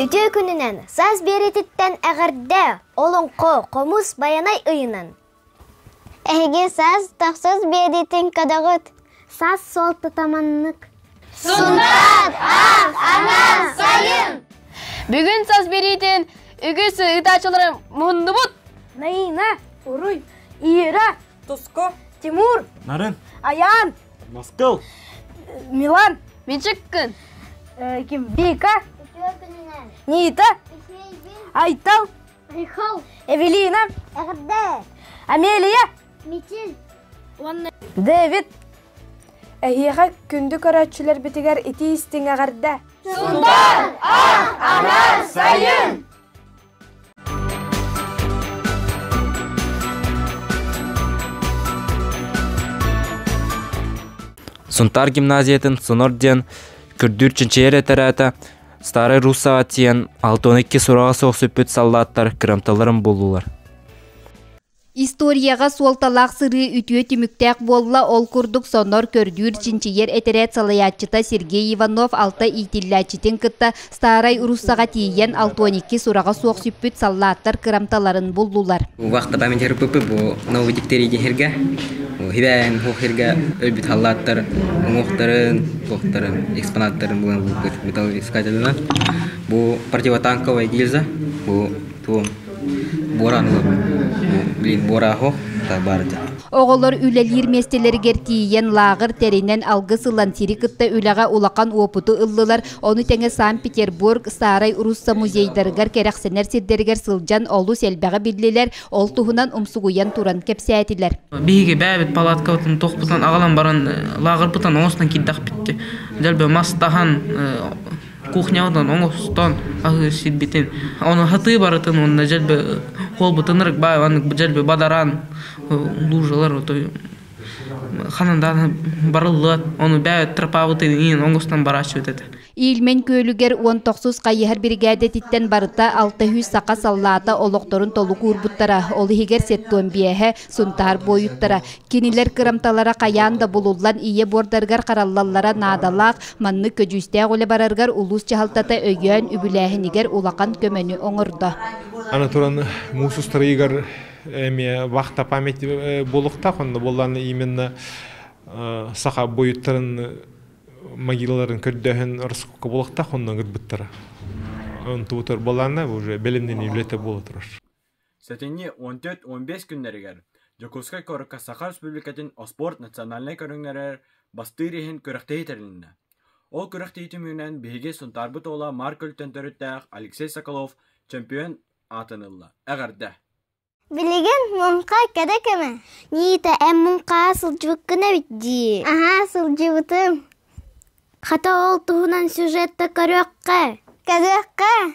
Үтүө күнүнэн, саас биэрититтэн эҕэрдэ, олоҥхо, хомус, байанай ыйынан. Эһиги саас тахсыс биэритин көдөҕүт. Саас суолтата маннык. Сунтаар, аах, анаан, сайын! Бүгүн саас биэриитин үгүс ыытааччылары муһуннубут. Наина, Уруй, Ира, Туску, Тимур, Нарын, Аян, Москыл, Милан, Мичиккин, ким Вика, Нита, Айтал, Айхал, Эвелина, Эҕэрдэ, Амелия, Мичил, Дэвид. Эһиэхэ күндү көрөөччүлэрбитигэр итии истиҥ эҕэрдэ! Сунтаар, аах, анаан, сайын! Сунтаар гимназиятын Сонор диэн көрдүүр чинчийэр этэрээтэ Старай Руссаҕа тиийэн 62 сураҕа суох сүппүт саллааттар кырамталарын буллулар. Историяҕа суолталаах сырыы үтүө түмүктээх буолла, ол курдук сонор көрдүүр чинчийэр этэрээт салайааччыта Сергей Иванов алта иитиллээччитин кытта Старай Руссаҕа тиийэн 62 сураҕа суох сүппүт саллааттар кырамталарын буллулар. Вахта память РПП бу новый диктерий диһиргэ хибээн хуохиргэ өлбүт халлааттар уҥуохтарын, туохтарын, экспонаттарын булан булбут металлоискателынан. Бу противотанковая гильза, бу туом буоран блин буорааһо баарыта. Оҕолор үлэлиир миэстэлэригэр тиийэн лааҕыр тэринэн алгыс ылан сири кытта үлэҕэ улахан уопуту ыллылар. Ону тэҥэ Санкт-Петербург, Старай Русса музейдарыгар кэрэхсэнэр сирдэригэр сылдьан олус элбэҕи биллилэр, ол туһунан умсугуйан туран кэпсээтилэр. Биһиги бэйэбит палаткабытын туохпутун аҕалан баран лааҕырбытын оҥостон киирдэхпит. Дэлби мас таһан кухнябытын оҥостон аһыы сирбитин ону хатыы барытын уонна дьэлби холбутун ырык баай маннык дьэлби бадаран лужалар отой ханан даҕаны барыллыат ону бэйэ тропабытын иин оҥостон барааччыбыт этэ. Ильмень күөлүгэр уон тохсус хайыһар биригээдэтиттэн барыта 600 саха саллаата олохторун толук уурбуттара, ол иһигэр 75-э Сунтаар буойуттара. Кинилэр кырамталара хайаан да булуллан ийэ буордарыгар хараллаллара наадалаах, маннык көдьүүстээх үлэ барарыгар улуус дьаһалтата өйөөн үбүлээһинигэр улахан көмөнү оҥордо. Аны туран муус устарыйыгар эмиэ вахта память буолуохтаах, онно буоллаан именно саха буойуттарын могилаларын көрдөөһүн раскопка буолуохтаах, онно ыҥырбыттара. Онтубутар буоллаана уже бэлэмнэнии үлэтэ буола турар. Сэтинньи 14-15 күннэригэр Дьокуускай куоракка Саха Республикатын оспуорт национальнай көрүҥнэригэр бастыыр иһин күрэхтэһии тэрилиннэ. Ол күрэхтэһии түмүгүнэн биһиги Сунтаарбыт уола Марк Өлтөн төрүттээх Алексей Соколов чемпион аатын ылла. Эҕэрдэ! Билигин муҥха кэрэ кэмэ. Нита, эн муҥхаҕа сылдьыбыккын эбит дии. Аһаа, сылдьыбытым. Хата ол туһунан сюжетта көрүөххэ. Көрүөххэ.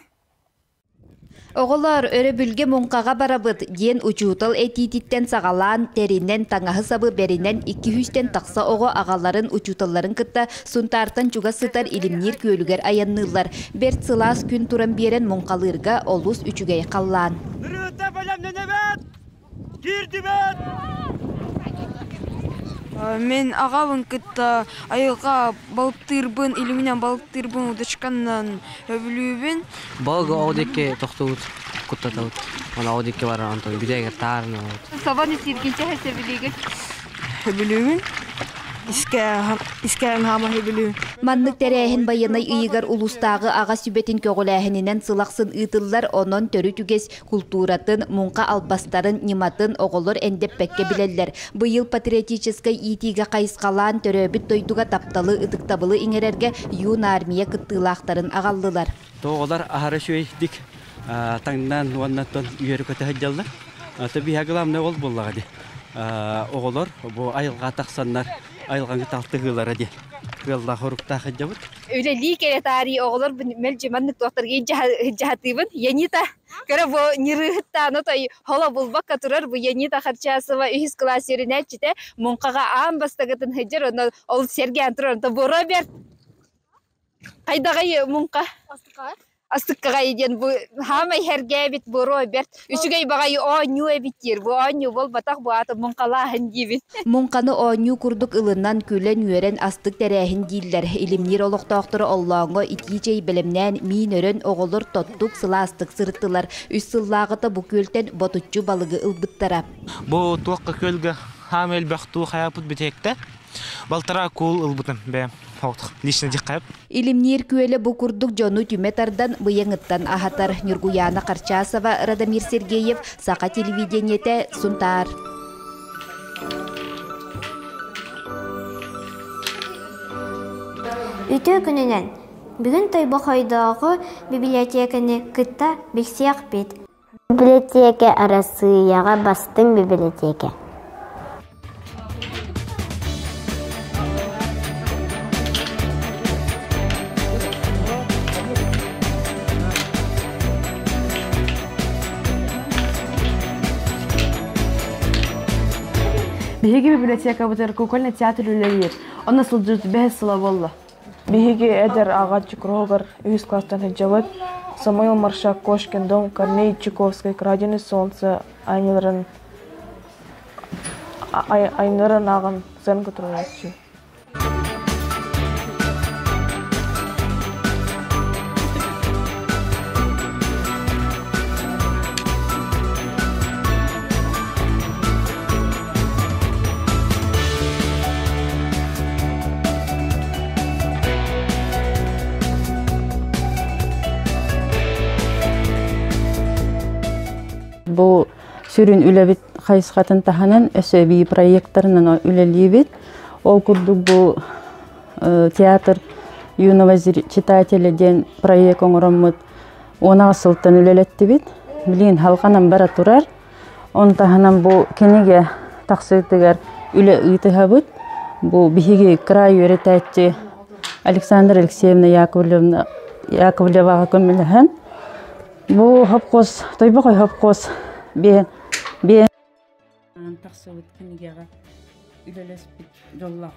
Оҕолоор, өрөбүлгэ муҥхаҕа барабыт, диэн учуутал этиититтэн саҕалаан, тэринэн, таҥаһы-сабы бэринэн икки сүүстэн тахса оҕо аҕаларын, учууталларын кытта Сунтаартан чугас сытар Илимниир күөлүгэр айанныыллар. Бэрт сылаас күн туран биэрэн муҥхалыырга олус үчүгэй халлаан. Нырыыта бэлэмнэнэбит! Киирдибит! Мин аҕабын кытта айылҕа балыктыырбын, илиминэн балыктыырбын удочканнан сөбүлүүбүн. Балыгы оҕо диэки тохтуубут, куттатабыт. Оны оҕо диэки барар, онтон бүтээгэр таарына олорбут. Собону сииргинчэ сөбүлүүгүт? Сөбүлүүбүн. Искээн хаама сөбүлүүбүн. Маннык тэрээһин байыаннай ыйыгар улуустааҕы аҕа сүбэтин көҕүлээһининэн сыл ахсын ыытыллар, онон төрүт үгэс култууратын, муҥха албастарын, ньыматын оҕолор эндэппэккэ билэллэр. Быйыл патриотическай иитиигэ хайысхалаан төрөөбүт дойдуга тапталы, ытыктабылы иҥэрэргэ юнармия кыттыылаахтарын аҕаллылар. Оҕолор аһара үчүгэйдик таҥнан уонна үөрэ-көтө сылдьаллар. Биһиэхэ главное ол буоллаҕа дии. Оҕолор бу айылҕа тахсаннар айылҕаны талтыһыылара диэн ыаллаах оруктаах сылдьабыт. Үлэлии кэлэ таарыйа оҕолор мэлдьи маннык туохтарга дьаһатыыбын. Янита Көрө бу ньырыыһыттаан отой холо булбакка турар бу Янита Харчасова үһүс кылаас үөрэнээччитэ муҥхаҕа аан бастакытын сылдьар онно ол сэргээн турар онто бу Роберт хайдаҕый муҥха? Астыккаҕай диэн бу хаамай һэргээбит буруо бэрт үчүгэй баҕайы оонньуу эбит диир. Бу оонньуу буолбатах бу аата муҥхалааһын диибин. Муҥханы оонньуу курдук ылынан, күлэн-үөрэн астык тэрээһин дииллэр. Илимниир олохтоохторо оллооҥҥо итии чэй бэлэмнээн, миин өрөн, оҕолор тоттук, сылаастык сырыттылар. Үс сыллааҕыта бу күөлтэн ботуччу балыгы ылбыттара. Бу туохха күөлгэ хаам элбэх туу хайаапыт бүтэһиктэ. Балтараа куул ылбытым бэйэм. Лично диххайып. Илимниир күөлэ бу курдук дьону түмэ тардан быйаҥыттан аһатар. Ньургуйаана Харчасова, Радомир Сергеев, Саха телевидениетэ, Сунтаар. Үтүө күнүнэн! Бүгүн Тойбохойдооҕу библиотеканы кытта билсиэхпит. Библиотека Арассыыйаҕа бастыҥ библиотека. Биһиги библиотекабытыгар кукольный театр үлэлиир. Онно сылдьыбыт бэһис сыла буолла. Биһиги эдэр аҕа Чукрогар үһүс класстан сылдьабыт. Самуил Маршак, Кошкин дом, Корней Чуковскай, Краденое солнце айымньыларын айымньыларын ааҕан сценка туруорааччы. Бу сүрүн үлэбит хайысхатын таһынан өссө эбии проекттарынан үлэлиибит. Ол курдук бу театр юного читателя диэн проект оҥороммут уон сылтан үлэлэттибит. Билигин халҕанан бара турар. Он таһынан бу кинигэ тахсыытыгар үлэ ыытыһабыт. Бу биһиги кыраай үөрэтээччи Александра Алексеевна Яковлевна Яковлеваҕа көмөлөһөн бу хопкуос Тойбохой хопкуос биэ биэ тахсыбыт кинигэҕэ үлэлэспит дьоллоох.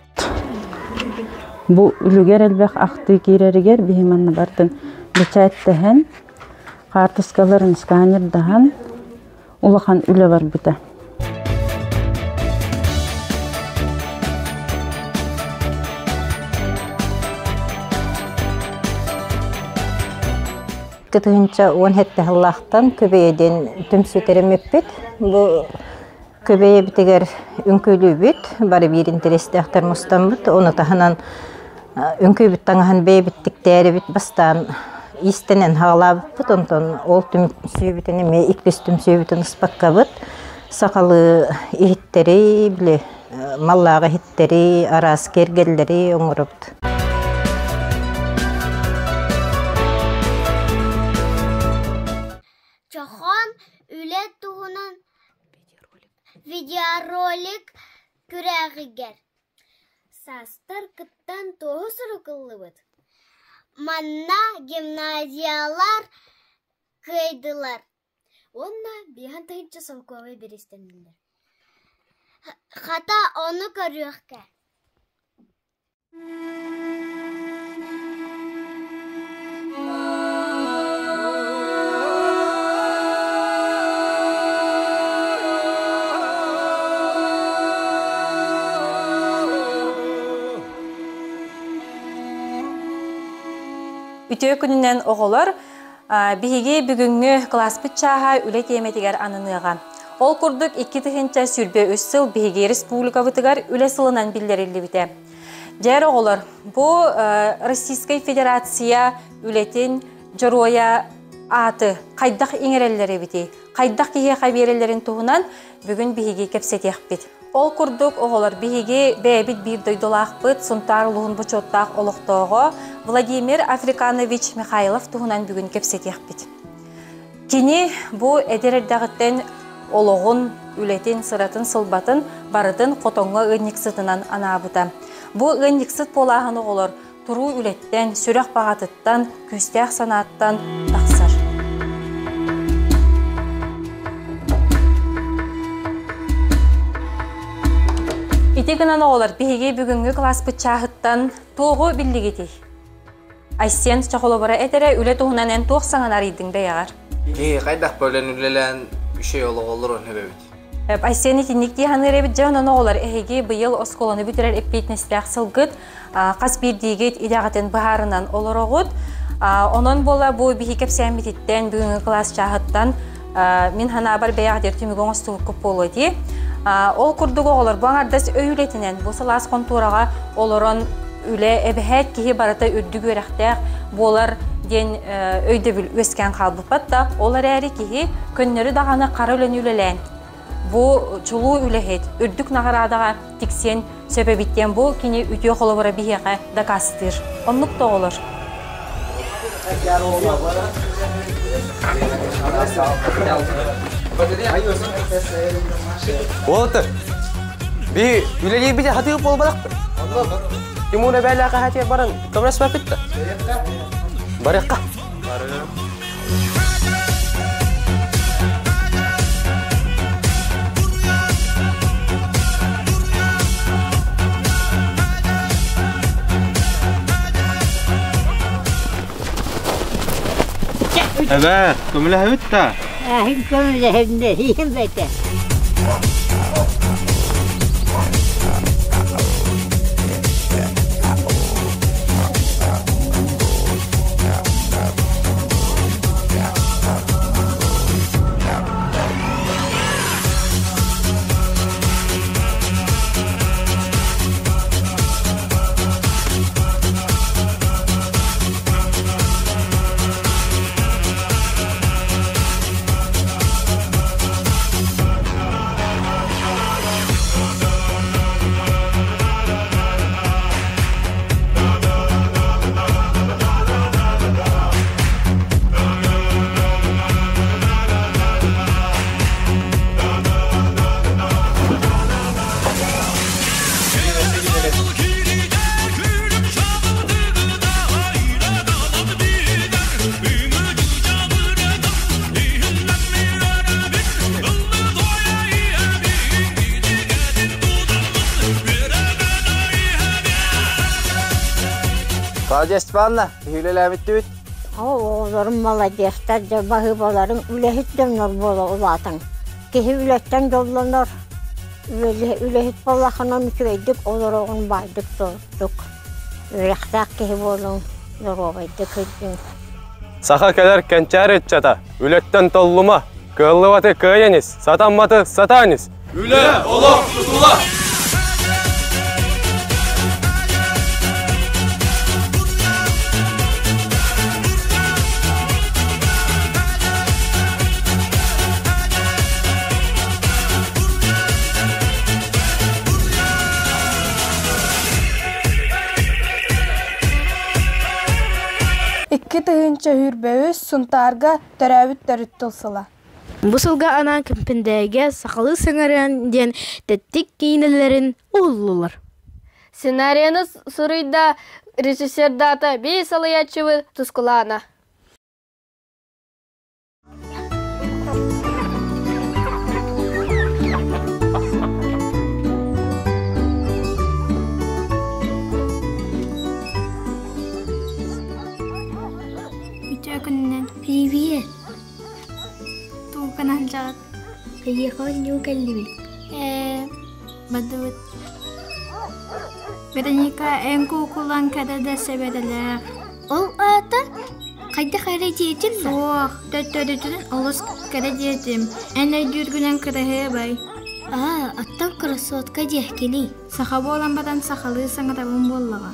Бу үлүгэр элбэх ахтыы киирэригэр биһи манна бартын бэчээттэһэн, хаартыскаларын сканердаһан улахан үлэ барбыта. Кытыһынча уон хэттэ сыллаахтан Күбэйэ диэн түмсүү тэрэммиппит. Бу Күбэйэбитигэр үҥкүүлүүбүт, бары биир интэриэстээхтэр мустаммыт. Ону таһынан үҥкүүбүт таҥаһын бэйэбит тиктээрибит бастаан иистэнэн хаалаабыппыт. Онтон ол түмсүүбүтүн эмиэ иккис түмсүүбүтүн ыспаккабыт сахалыы иһиттэри, били маллаах иһиттэри, араас киэргэллэри оҥоробут. Чохон үлэ туһунан Видеоролик күрэҕигэр саастар кыттан туоһу сурукуллубут. Манна гимназиялар кыайдылар уонна биэһэн тыһыынча солкуобай бириистэннилэр. Хата ону көрүөххэ. Үтүө күнүнэн оҕолор, биһиги бүгүҥҥү кылааспыт чааһа үлэ тиэмэтигэр ананыаҕа. Ол курдук 2023 сыл биһиги республикабытыгар үлэ сылынан биллэриллибитэ. Дьэр оҕолор, бу Российскай Федерация үлэтин дьоруойа ааты хайдах иҥэрэллэр эбитий, хайдах киһиэхэ биэрэллэрин туһунан бүгүн биһиги кэпсэтиэхпит. Ол курдук оҕолор биһиги бэйэбит биир дойдулаахпыт Сунтаар улууһун бочуоттаах олохтооҕо Владимир Африканович Михайлов туһунан бүгүн кэпсэтиэхпит. Кини бу эдэр эрдэҕиттэн олоҕун, үлэтин, сыратын-сылбатын барытын хотоҥҥо ыанньыксытынан анаабыта. Бу ыанньыксыт буолааһын оҕолор туруу үлэттэн, сүрэх баҕатыттан, күүстээх санааттан тахсар. Ити гынан оҕолор биһиги бүгүҥҥү кылааспыт чааһыттан туоҕу биллигитий? Айсен чохолобора этере үлэ туһунан эн туох саҥаны арыйдыҥ бэйэҕэр? Киһи хайдах бөлөн үлэлээн үчүгэй олоҕу олорон эбэбит. Айсен итинник дии саныыр эбит дьэ онон оҕолор эһиги быйыл оскуоланы бүтэрэр эппиэтинэстээх сылгыт хас биирдиигит идэҕитин быһаарынан олороҕут. Онон буола бу биһи кэпсээммититтэн бүгүҥҥү кылаас чааһыттан мин санаабар бэйэҕитигэр түмүгү оҥостубуккут буолуо дии. Ол курдук оҕолор бу аҥардас өй үлэтинэн бу сылаас хонтуораҕа олорон үлэ эбэһээт киһи барыта үрдүк үөрэхтээх буолар диэн өйдөбүл үөскээн хаалбыппат да ол эрээри киһи көннөрү даҕаны хара үлэни үлэлээн бу чулуу үлэһит үрдүк наҕараадаҕа тиксиэн сөп эбит диэн бу кини үтүө холобура биһиэхэ дакаастыыр. Оннук да оҕолор. Уолаттар, би үлэлиирбит хатыы буолбатахпыт. Тимур эбээлээх хаһаатыгар баран көмөлөспөппүт да. Барыахха. Эбээ, көмөлөһөбүт да? Аһын көмөлөһүннэ, иһим бэтэ. Клавдия Степановна, үлэлээбиттибит. Оҕолорум маладьыастар, дьэ баһыыбаларым үлэһит дьоннор буола улаатан. Киһи үлэттэн дьоллонор, үлэһит буоллаххына үчүгэйдик олороҕун баайдык толуктук. Үөрэхтээх киһи буолуҥ, доруобайдык сылдьыҥ. Саха кэлэр кэнчээри ыччата, үлэттэн толлума, кыаллыбаты кыайан ис, сатамматы сатаан ис. Үлэ, олох тутула! Икки тыһыынча сүүрбэ үс Сунтаарга төрөөбүт төрүт тыл сыла. Бу сылга анаан Кэмпэндээйигэ сахалыы саҥарыан диэн тэттик киинэлэрин уһуллулар. Сценарияны суруйда режиссердаата бии салайааччыбыт Тускулаана. Үтүө күнүнэн. Привет. Тууканан дьаҕыт. Эйиэхэ оонньуу кэллибит. Ээ, бардыбыт. Вероника, эн куукулаҥ кэрэ да сэбэрэлээх. Ол аата хайдах эрэ диэтим да? Суох, төттөрүтүн олус кэрэ диэтим. Эн өйдүүргүнэн кыраһыабай. Аа, оттон красотка диэхкиний. Саха буолан баран сахалыы саҥарабын буоллаҕа.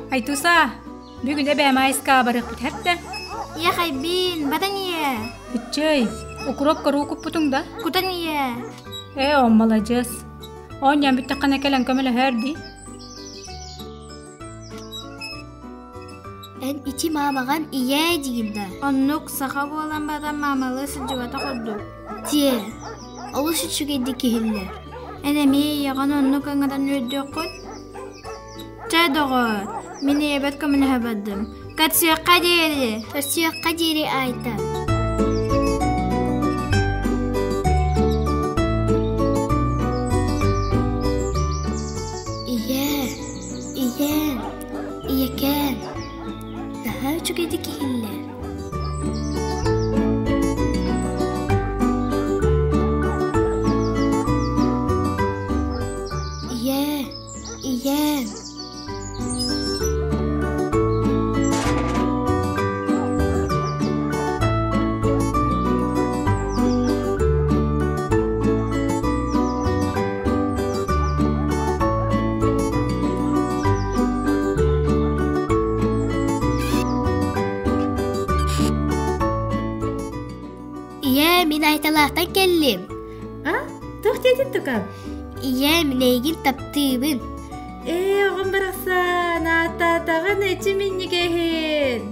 Айтуса, бүгүн эбээм айыскаа барыахпыт хэптэ. Ийэ хайбин, батан ийэ. Иччэй, укроп коруу куппутуҥ да? Кутан ийэ. Ээ, о, маладьыас. Оонньоон бүттэххинэ кэлэн көмөлөһөөр дии. Эн ити маамаҕын ийээ диигин да? Оннук саха буолан баран маамалыы сылдьыбатах ордук. Диэ, олус үчүгэйдик иһиллэр. Эн эмиэ ийэҕин оннук ыҥыран үөрдүөххүн? Чэ, доҕоор, мин ийэбэр көмөлөһө бардым. Көрсүөххэ диэри! Көрсүөххэ диэри, Айта. үчүгэйдик иһиллэр. Ийээ, ийээ. Ийээ, мин Айталаахтан кэллим. А? Туох диэтин тукам? Ийээ, мин эйигин таптыыбын. Ээ, оҕом барахсан, ааттаатаҕын эчи минньигэһин.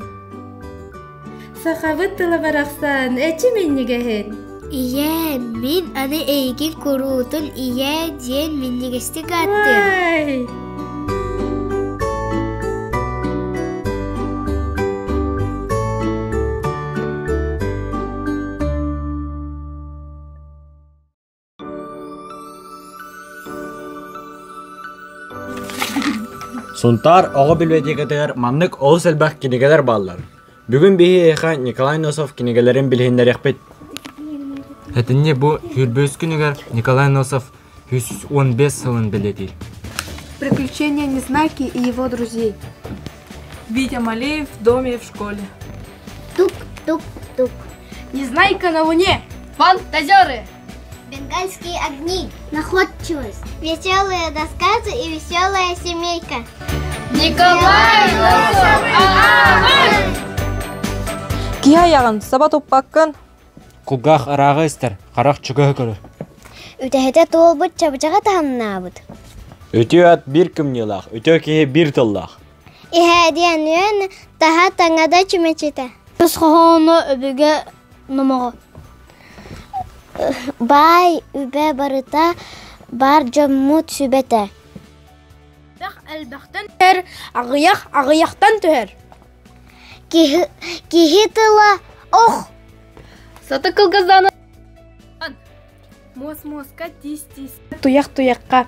Сахабыт тыла барахсан, эчи минньигэһин. Ийээ, мин аны эйигин куруутун ийээ диэн минньигэстик ааттыам. Ой! Сунтаар оҕо библиотекатыгар маннык олус элбэх кинигэлэр бааллар. Бүгүн биһиэхэ Николай Носов кинигэлэрин билиһиннэриэхпит. Этинни бу Хүрбүс күнүгэр Николай Носов 115 сылын бэлиэтиир. Приключения Незнайки и его друзей. Витя Малеев в доме и в школе. Тук-тук-тук. Незнайка на Луне. Фантазеры. Бенгальские огни. Находчивость. Веселые рассказы и веселая семейка. Николай Носов! Киһи айаҕын саба туппаккын. Кулгаах ырааҕы истэр, харах чугаһы көрөр. Үтэһэтэ туолбут чабычаҕа таһымнаабыт. Үтүө ат биир кымньыылаах, үтүө киһи биир тыллаах. Иһэ диэн үөн таһа таҥада чүмэчитэ. Өс хоһооно өбүгэ номоҕо. Баай үбэ барыта бар дьоммут сүбэтэ. Элбэх элбэхтэн түһэр, аҕыйах аҕыйахтан түһэр. Киһи, киһи тыла ох. Саты кылгаздааны Муос муоска, тиис тиис. Туйах туйахха.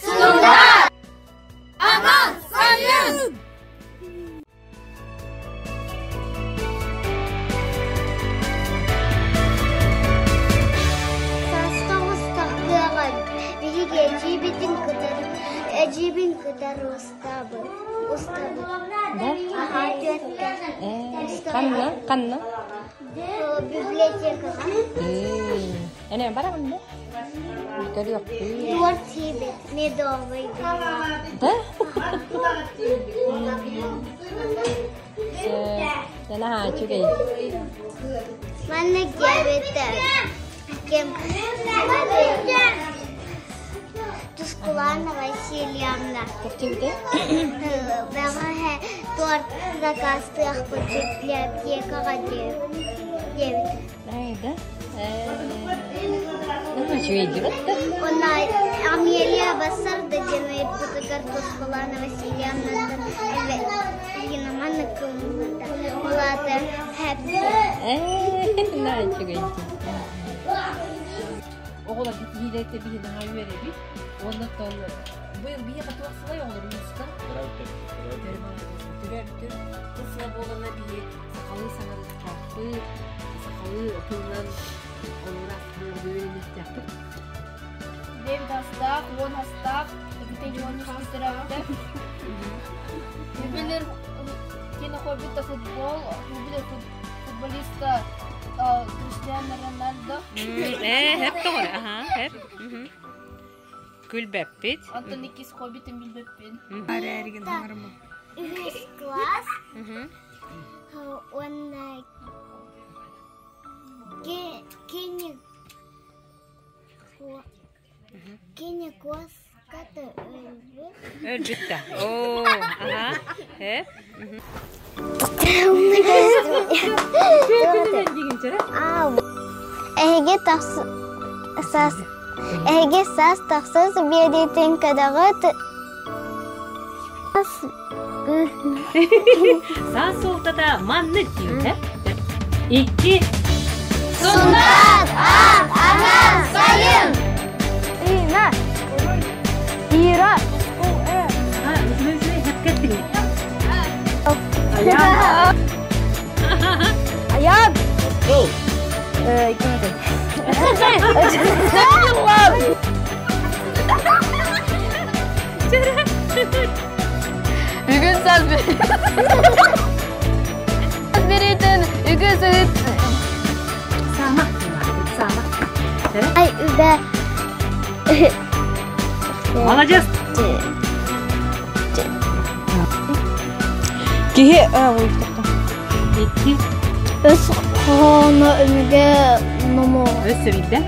Сунтаар! Аман сайын! Сааска устахтыаҕын, биһиги эдьиийбитин кытары, эдьиийбин кытары устабыт. Устабыт. Да? Аһаа түөрткэ. Ханна? Ханна? Библиотекаҕа. Эне бараҕын да? Көрүөхпүт. Торт сиэбит, медовый. Да? Наһаа үчүгэй. Манна диэбитэ. Ким? Тускулана Васильевна. Бэҕэһээ торт заказтыахпыт библиотекаҕа диэбитэ. Да? Үчүгэйдик да? Онно Амелия бассарда диэн ыйыппытыгар Тускулана Васильевнаттан Инаманы кылмыта. Улаата хэппи. Наһаа үчүгэйдик. Оҕолор киһилэртэ биһи наһаа үөрэбит. Оннуттан быйыл биһиэхэ туох сылай оҕолор улууска? Төрөөбүттэр тыл сыла буолана биһи сахалыы саҥарыахтаахпыт, сахалыы тылынан олураах үөрэниэхтээхпит. Дэвид астаах, уон астаах, Екатерина төрөөбүтэ. Билэр кинохоббита футбол, билэр футболиста Криштиану Рональдо. Ээ, хэп тоҕор, аха, хэп. Күлбэппит. Антон иккис хоббитин билбэппин. Үһүс класс. Уонна кини кини куоската өлбүт. Өлбүт да. Оо, аха, хэп. Эһиги саас эһиги саас тахсыс биэриитин көдөҕүт Саас суолтата маннык диибит Икки Сунтаар аат анаан сайын Ина Ира Аян. Аян. Ким Бүгүн сас беретін үгіз Сама. Сама. Ай, үбә. Молодец. Киһи Икки. Өс хоһооно өнүгэ номо. Өс сөбүйдэ.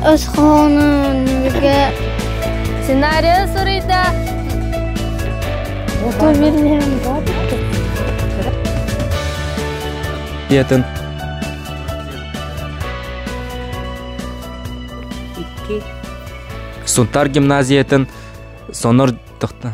Өс хоһооно өнүгэ Сценарий суруйда. Диэтин Икки. Сунтар гимназиятын Сонор тохта.